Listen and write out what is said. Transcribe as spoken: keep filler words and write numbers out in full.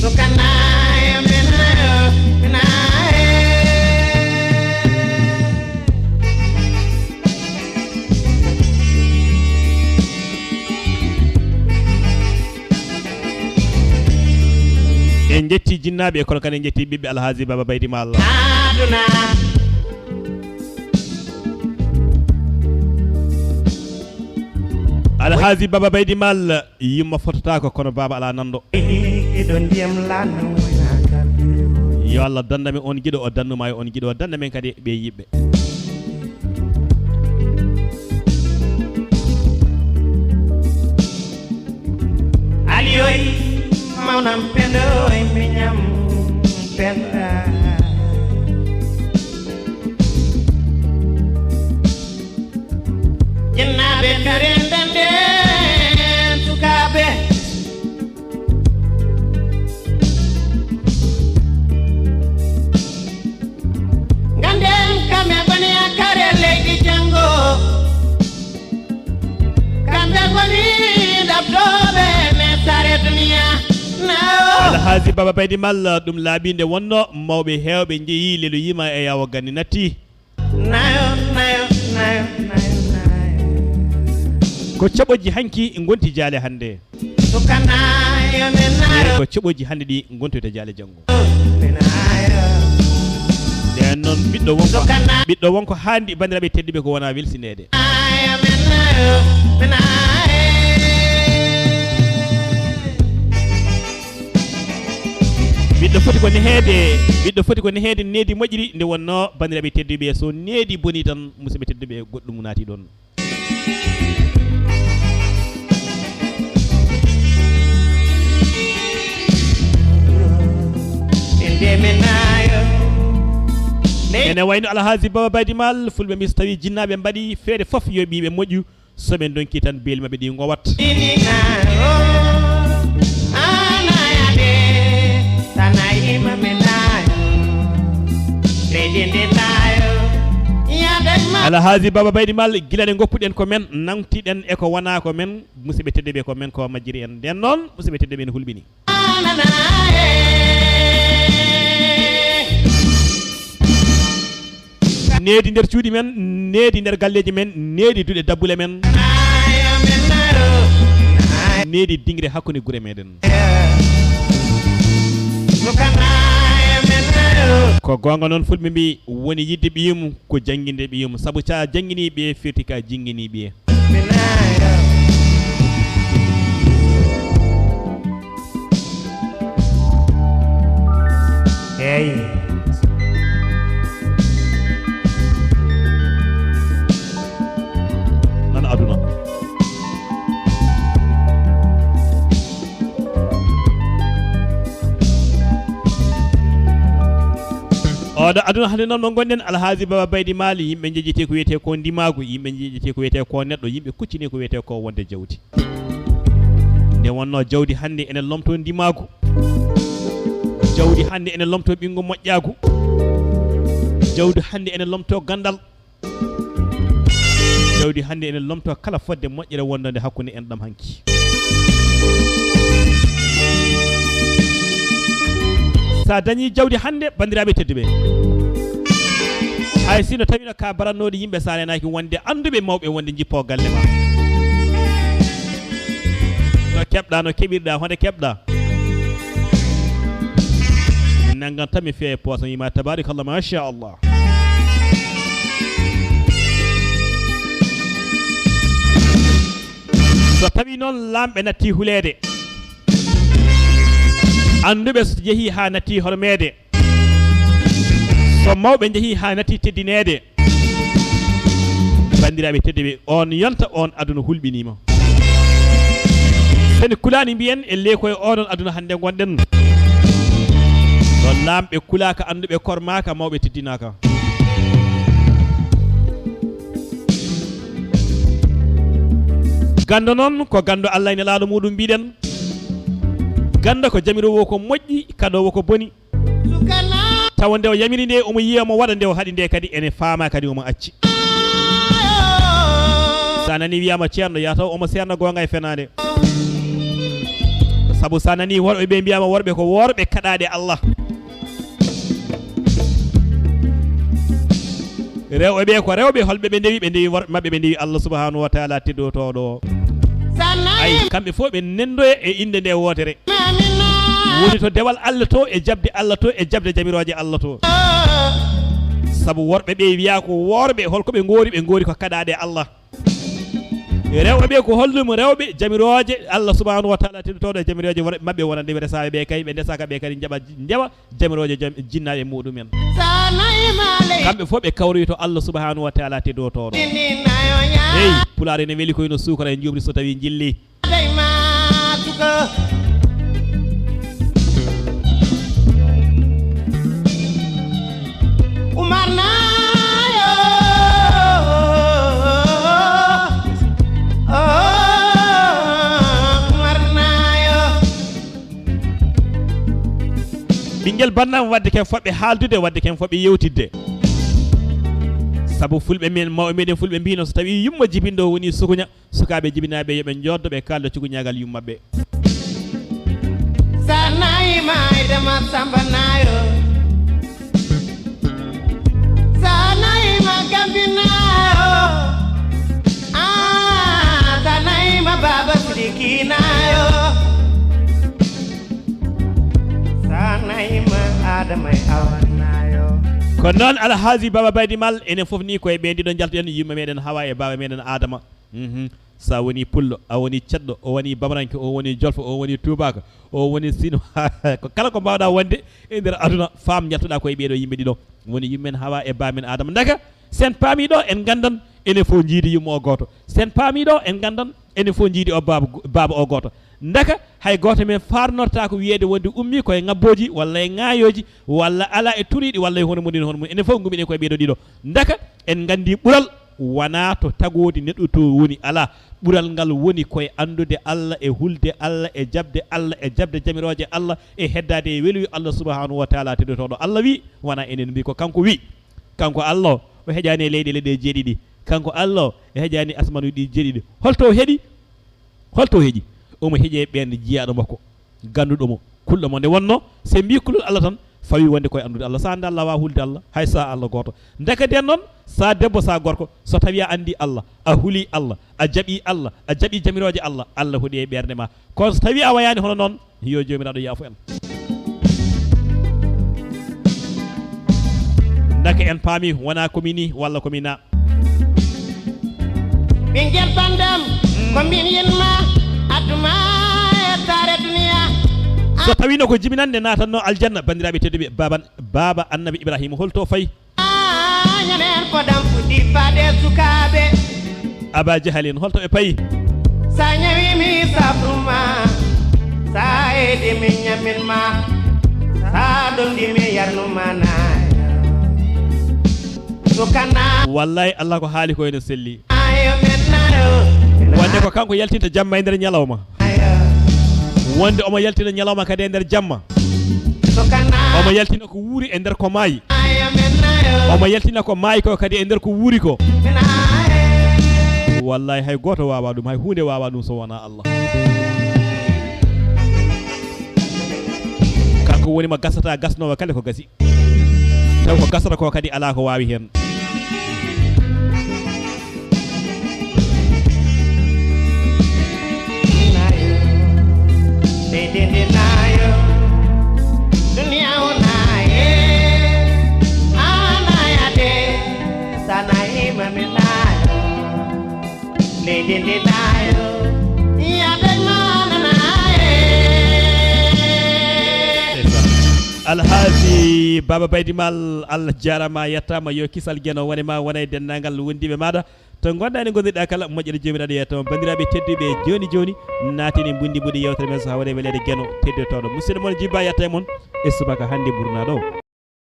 En njetti jinnaaɓe e kono kadi en njetti ɓiɓɓe Alhaji Baba Baydi Mal. Alhaji Baba Baydi Mal, yumma fototaako kono baaba alaa nanndo. Giɗo ndiyam lanno. Yo Allah dannda men on giɗo, o dannduma e on giɗo, o dannda men kadi ɓe yiɓɓe. Aliyoy mawnam pendo e miñam penda. Jinnaaɓe karenden nden sukaaɓe. Ganden kame bani a kare leydi janngo. Kamɓe ngoni ɗaɓtooɓe men sare duniya. Nayo. Alhaji Baba Baydi Mal, ɗum laaɓi nde wonno mawɓe heewɓe njeyi lelu yima e yawo ganni natti. Nayo, nayo, nayo, nayo, nayo. Ko caɓoji hanki ngonti jaale hannde. Sukanayo men nayo. Ko caɓoji hannde ɗi ngontoyta jaale janngo. Men nayo. Nden noon ɓiɗɗo wonko, sukana, ɓiɗɗo wonko haandi banndiraaɓe tedduɓe ko wona welsineede. Nayo men nayo, men nayo. Ɓiɗɗo foti ko neheede, ɓiɗɗo foti ko neheede needi moƴƴiri nde wonno banndiraaɓe tedduɓe so needi boni tan musidɓe tedduɓe goɗɗum naati ɗoon. Ene wayno Alhaji Baba Baydi Mal, fulɓe mbi so tawi jinnaaɓe mbaɗi feere fof yo ɓiiɓe moƴƴu, so ɓe ndonki tan beeli maɓɓe ɗi ngowat. Alhaji Baba Baydi Mal, gila nde ngoppuɗen ko men, nangtiɗen e ko wona ko men, musidɓe tedduɓe ko men ko majjiri en. Nden noon, musidɓe tedduɓe ene hulɓini. Needi nder cuuɗi men, needi nder galleeji men, needi duɗe dabbule men. Needi dingre hakkunde gure meɗen. Ko goonga noon, fulɓe mbi woni yidde ɓiyum ko jannginde ɓiyum, sabu sa janngini ɓiye firti ka jinngini ɓiye. Eyi. Nan aduna. Oɗo aduna hannde noon mo ngonɗen, Alhaji Baba Baydi Maali, yimɓe njejjiti ko wiyetee ko ndimaagu, yimɓe njejjiti ko wiyetee ko neɗɗo, yimɓe kuccini ko wiyetee ko wonde jawdi. Nde wonno jawdi hannde ene lomtoo ndimaagu, jawdi hannde ene lomtoo ɓinngu moƴƴaagu, jawdi hannde ene lomtoo ganndal. Jawdi hannde ene lomtoo kala fodde moƴƴere wondoonde hakkunde en ɗam hanki. Sa dañi jawdi hannde, banndiraaɓe tedduɓe, hay sino tawino ka barannooɗo yimɓe, sa reenaaki wonde annduɓe mawɓe wonde njippo galle ma. No keɓɗa, no keɓirɗa, honde keɓɗa? Nanngan tan mi fiya e poosam, yima tabarakallah, machallah. So tawi noon laamɓe natti huleede, annduɓe so jehi haa natti hormeede, so mawɓe njehi haa natti teddineede, banndiraaɓe tedduɓe, on yonta on aduna hulɓiniima. Sen kulaani mbiyen e ley koye oɗon aduna hannde ngonɗen. Ɗo laamɓe kulaaka, annduɓe kormaaka, mawɓe teddinaaka. Ganndo noon ko ganndo Allah e Nelaaɗo muɗum mbiɗen. Ganndo ko jamiroowo ko moƴƴi, kaɗoowo ko boni. Tawa nde o yamiri nde, omo yiya mo waɗa nde o haɗi nde kadi ene faama kadi omo acci. Sa nani wiyama ceerno, ya taw omo seerna goonga e fenaande. Ko Sabu sa nani worɓe ɓe mbiyama worɓe ko worɓe kaɗaɗe Allah. Rewɓe ɓe ko rewɓe holɓe ɓe ndewi? Ɓe ndewi worɓe maɓɓe, ɓe ndewi Allah subhanahu wa taala teddotoɗo o. Ay, kamɓe fof ɓe nendoya e inde nde wootere. Woni to dewal Allah to, e jaɓde Allah to, e jaɓde jamirooje Allah to. Sabu worɓe ɓe wiya ko worɓe, holko ɓe ngoori? Ɓe ngoori ko kaɗaɗe Allah. Rewɓe ɓe ko holɗum? Rewɓe jamirooje Allah subhanahu wa taala teddotoɗo e jamirooje worɓe maɓɓe wonande ɓe resaaɓe ɓe kay, ɓe ndesaka ɓe kadi njaɓa ndewa jamirooje jam-, jinnaaɓe muɗumen. Kamɓe fof ɓe kawroyi to Allah subhanahu wa taala teddotoɗo. Hey, pulaar ene weli koye no suukara e njuumri so tawi jilli. Umar Nayo, Umar Nayo. Ɓinngel bannam, wadde ken fof ɓe haaldude, wadde ken fof ɓe yewtidde. Sabu fulɓe men, mawɓe meɗen fulɓe mbino, so tawi yumma jibinɗo woni sukuña, sukaaɓe jibinaaɓe yo ɓe njoddo, ɓe kaalda cukuñaagal yummaɓe. Sa nayi ma Aydama Samba Nayo, sa nayi ma Gambi Nayo, ah, sa nayi ma Baba Sidiki Nayo, sa nayi ma Adama e Awa Nayo. Ko noon Alhaji Baba Baydi Mal, enen fof ni koye ɓe ɗiɗo njaltuɗen, yumma meɗen Hawa e baba meɗen Adama. Mhm. Sa woni pullo, a woni ceddo, o woni bamranke, o woni jolfo, o woni tubaka, o woni sino. Ko kala ko mbawɗa wonde e nder aduna, faam njaltuɗa koye ɓeɗo yimɓe ɗiɗo. Woni yummen Hawa e bamen Adama. Ndaka, sen paami ɗo, en gandan enen fof jiidi yumma o gooto. Sen paami ɗo, en gandan enen fof jiidi o baaba, baaba o gooto. Ndaka, hay gooto men farnorta ko wiyede wonde ummi koye ngabboji, walla e ŋaayoji, walla ala e turiɗi, walla e hono mum en, hono mum en. Enen fof gummiɗen koye ɓeɗo ɗiɗo. Ndaka, en gandi ɓural wona to tagodi neɗɗo to woni, ala. Ɓural ngal woni koye andude Allah e hulde Allah e jaɓde Allah e jaɓde jamirooje Allah e heddaade e weluyo Allah subhanahu wa taala teddotoɗo. Allah wi, wona enen mbi, ko kanko wi. Kanko Allah o, o heƴani e leyɗe, leyɗe jeeɗiɗi. Kanko Allah o, o heƴani asmanuji ɗi jeeɗiɗi. Holto o heɗi? Holto o heƴi? Omo heƴe ɓen jiyaɗo makko, ganduɗo mo, kulɗo mo. Nde wonno, se mbi kulol Allah tan, fawi wonde koye andude Allah. Sa anda Allah, wawa hulde Allah, hay sa Allah goto. Ndeke den noon, sa debbo, sa gorko, so tawi a andi Allah, a huli Allah, a jaɓi Allah, a jaɓi jamirooje Allah, Allah hoɗi e ɓernde ma. Kono so tawi a wayani hono noon, yo Joomiraaɗo yaafo en. Ndeke en paami, wona ko mi ni walla ko mi na. Ɓinngel banndam, ko min yinma, adduma e taare duniya. So tawino ko jibinande natanno aljanna, banndiraaɓe tedduɓe, baban, baaba Annabi Ibrahima, holto fayi? Ñamen ko ɗam fuɗɗi faade sukaaɓe. Aba Jahalin, holto ɓe payi? Sa ñawi mi safruma, sa eedi mi ñamin ma, sa ɗomɗi mi yarnuma nayo. Sukana. Wallahi, Allah ko haali ko ene selli. Ayo men nayo. Wonde ko kanko yaltinta jamma e nder ñalawma. Wonde omo yaltina ñalawma kadi e nder jamma. Omo yaltina ko wuuri e nder ko maayi. Omo yaltina ko maayi ko kadi e nder ko wuuri ko. Wallahi, hay gooto waawaa ɗum, hay huunde waawaa ɗum so wonaa Allah. Kanko woni mo gasata, gasnoowo kala ko gasi. Taw ko gasata ko kadi alaa ko waawi heen. Nayo, leydi ndi nayo, duniya o naye, a nayade, sa nayima mi nayo. Leydi ndi nayo, yadema nanaye. Alhaji Baba Baydi Mal, Allah jarama, yettama, yo kisal Geno wone ma, wona e denndaangal wondiɓe maɗa. To ngonɗa ene ngondirɗa kala, moƴƴere Joomiraaɗo yettama. Banndiraaɓe tedduɓe, joni joni, naatini mbundi mbundi yewtere men so hawre weleede Geno teddotoɗo. Musidɗo mon Jibba yetta e mon e subaka hannde ɓurnaɗo.